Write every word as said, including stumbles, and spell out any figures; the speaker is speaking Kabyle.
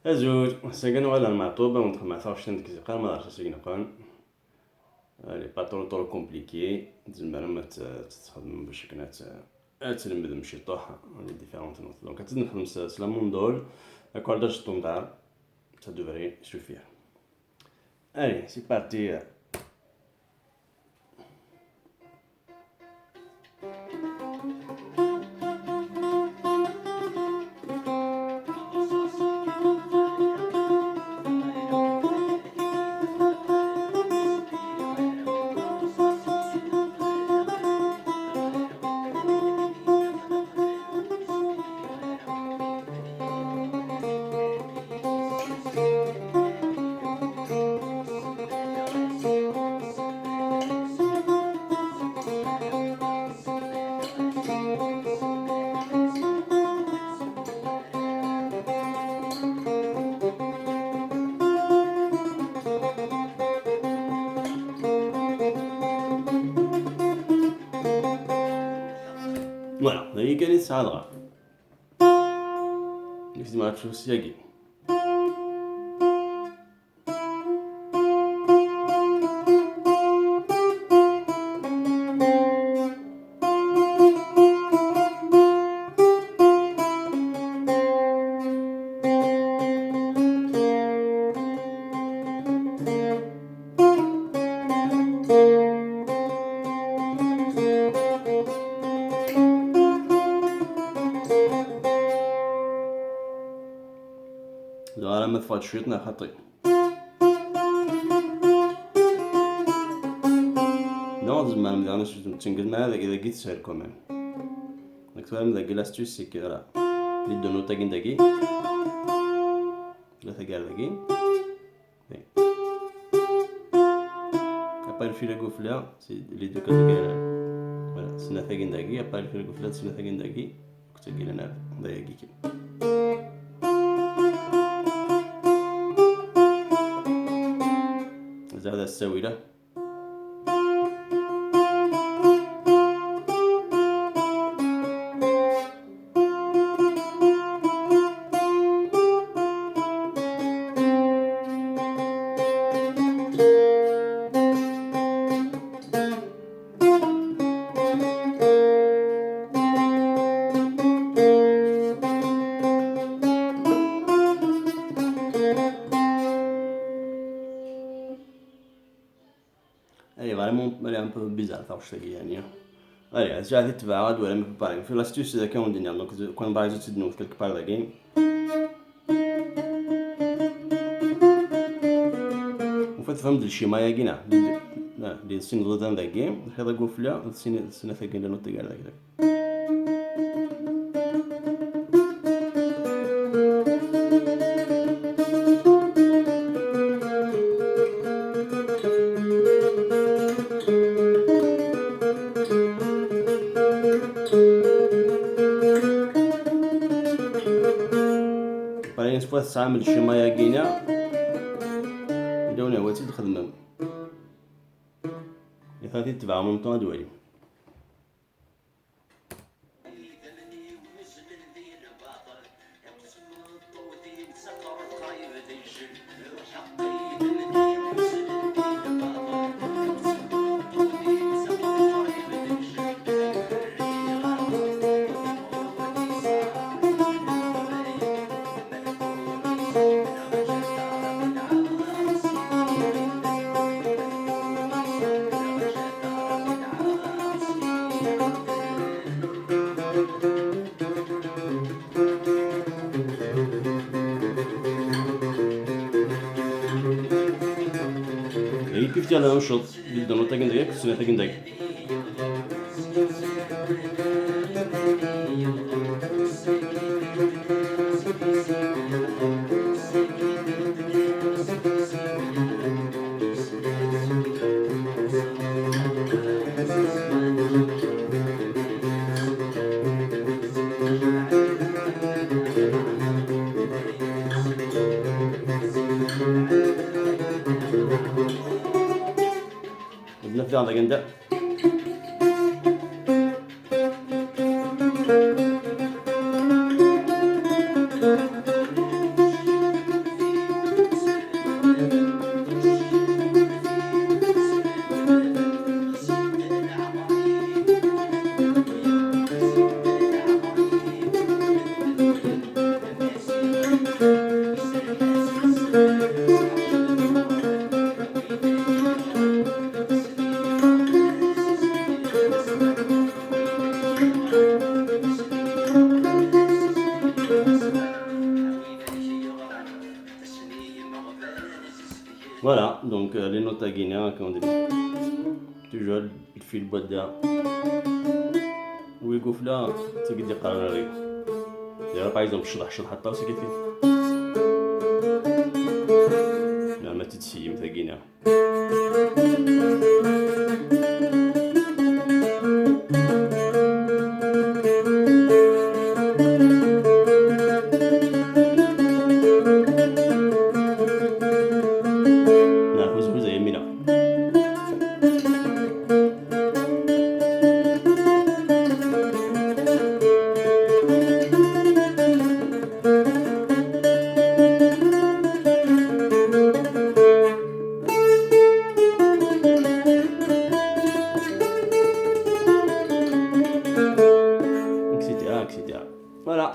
Azul, ass-agi nuɣal ar Meɛṭub, ad wen-d-xedmeɣ taɣect n tgezqar ma d arṣas i ineqqen. Elle est pas trop trop compliquée, tzemrem ad tt-, ad tt-txedmem bac akken ad tt-, ad tlemdem ciṭuḥ les différentes notes. Donc ad tt-nexdem s, s la mandole, l'accord standard, ça devrait suffire. Allez, c'est parti. Voilà, d ayen kan i tesɛa dɣa. Nekk zemreɣ ad tfew s yagi. Dɣa ara ma teffeɣ-d cwiṭ neɣ xaṭi. Non, tzemrem daɣen ad tengem ara dagi, dagi teshel quand même. Donc twalam dagi l'astuce, c'est que, voilà, les deux notes-agi n dagi, tlata gar dagi. Après le fil agufla, c'est les deux côtés gar. Voilà, snat-agi n dagi, après le fil agufla, snat-agi n dagi. Akked tagi llan d ayagi kan. Zɛada s ttawilat. Allez, vraiment, elle est un peu bizarre, taɣect-agi, yeɛni. Allez, ad tt-tebɛeɣ, ad walam, pareil. Fi l'astuce, d akka i wen-d-nniɣ, donc, quand par exemple, tt-id-newwet quelque part dagi. Ufa tefhem-d le schéma-agi, neɣ? Di, di, di sin ẓidan dagi, lḥiḍ agufla, d sin, d snat-agi n la note gar dagi. Pareil, une fois tesɛam le schéma-agi-na, yella win yehwa ad tt-id-txedmem. Atan ad t-id-tebɛem en même temps ad walim. Dagi kif tella amcuṭ, di ddnut-agi n dagi akked snat-agi n dagi. Ad naf daɣen dagi anda. Voilà, donc euh, les notes à Guinée, comme on dit. Toujours le fil boîte de. Oui, gouf là, c'est que des carrés. Et là, par exemple, je suis là, je suis là, c'est que. Là, ma tu te suis, mais Guinée. نعم، هز، هز يا مينا. Et cetera, et cetera. Voilà.